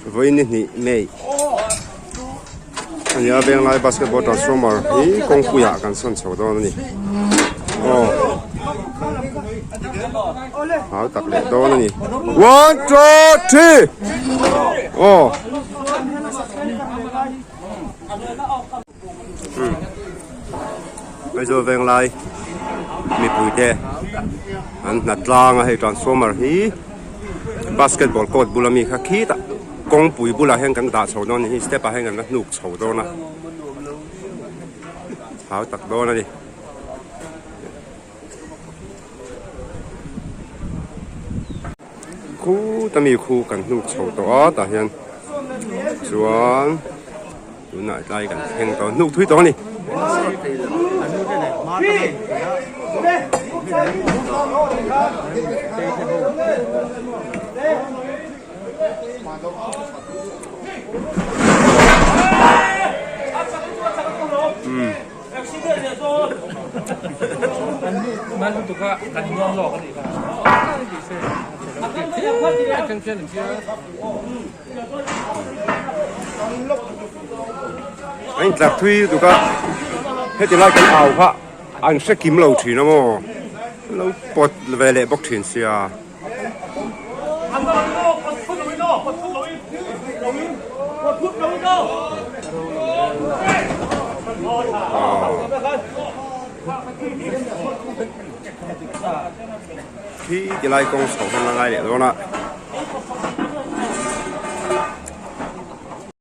Vawiin ni hnih May a nia Venglai basketball transformer hi kawngpui ah kan sawn chho dawn a ni aw hau tak leh dawn a ni one two three aw. Aizawl Venglai mipui te an hna tlang a hei transformer hi basketball court bula mi kha khitah kawngpui bulah hian kan dah chho dawn a ni hi step ah hian kan la hnuk chho dawn a hau tak dawn a ni. Khuta mi khu kan hnuk chho tawh a tah hian chuan tunah tlai kan thleng tawh hnuk thui tawh a ni. An intlar thui lutuk a, heti lai kan au kha an hre kim lo thin a maw, an lo pawt ve leh bawk thin sia. Khi ti lai kawng chho khan la ngai leh dawn a.